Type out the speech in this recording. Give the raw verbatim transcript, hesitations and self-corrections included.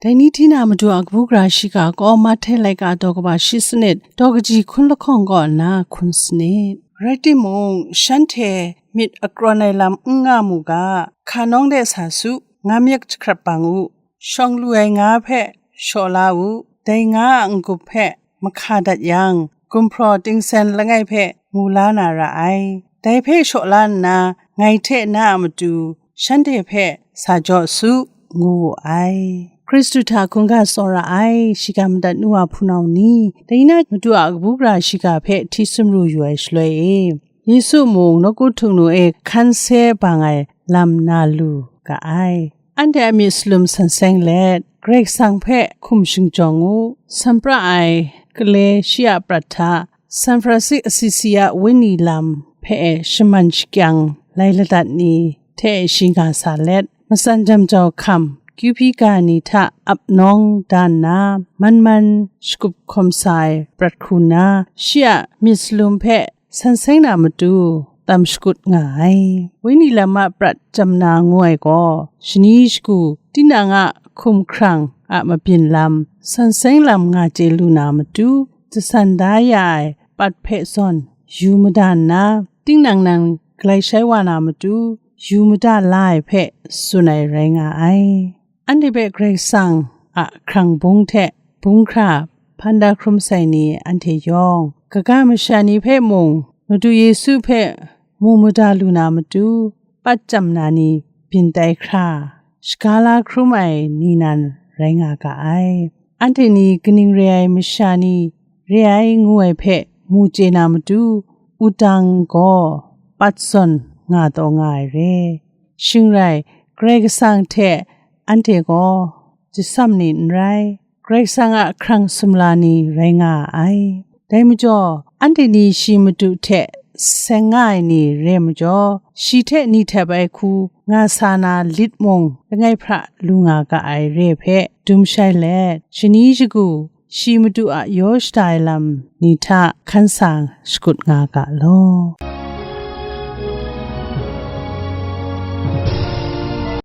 Dai ni hti na Madu a kabu gara shiga gaw Mahte laika daw kaba shi sanit daw kaji hkun lahkawng kaw nna hkun sanit. Rai timung, shanhte myit akrawn ai lam n nga mu ga, hka nawng de sa su, nga myit jahkrap bang u, shawng lu ai nga hpe shaw la u, dai nga a n-gup hpe mahka dat yang, gumhpraw tingsen langai hpe mu la na ra ai. Dai hpe shaw la nna, ngai hte na a matu shanhte hpe sa jaw su, ngu wu ai. Hkristu hta hkungga tsawra ai, shiga madat nu a hpunau ni, dai na Madu a kabu gara shiga hpe hti sumru yu ai shaloi e, Yesu mung nawku htuk nu e hkan se bang ai lam na lu ga ai. Anhte a myit salum san seng let, Karai Kasang hpe hkum shingjawng u, san pra ai gale shi a prat hta, San Francisco Assisi a Wenyi lam hpe e shaman shakyang lai ladat ni hte shi nga sa let, matsan jam jau hkam, kyu hpyi ga ni hta ap nawng da nna, man man shagup hkawm sa ai prat hku nna, shi a myit salum hpe san seng na matu tam shakut nga ai. Wenyi lam a prat chyam na ngu ai gaw, shani shagu, tinang a hkum hkrang a mabyin lam, san seng lam nga chye lu na matu, jasan da ya ai pat hpe zawn yu mada nna, tinang nang galai shai wa na matu, yu mada la ai hpe tsun ai rai nga ai. Anhte hpe Karai Kasang a hkrang bung hte bung hkra hpan da hkrum sai ni anhte yawng, kaga masha ni hpe mung Madu Yesu hpe mu mada lu na matu, pat chyam na ni byin tai hkra, shaga la hkrum ai ni nan rai nga ga ai. Anhte ni kaning re ai masha ni re ai ngu ai hpe mu chye na matu, wudang gaw pat zawn nga taw nga ai re. Shing rai, Karai Kasang hte anhte gaw jasam ni n rai, Karai Kasang a hkrang sumla ni rai nga ai. Dai majaw, anhte ni shi Madu hte seng nga ai ni re majaw, shi hte ni htep ai hku nga sa na lit mung langai hpra lu nga ga ai re hpe dum shai let, shani shagu shi Madu a yaw shada ai lam ni hta hkan sa shakut nga ga law.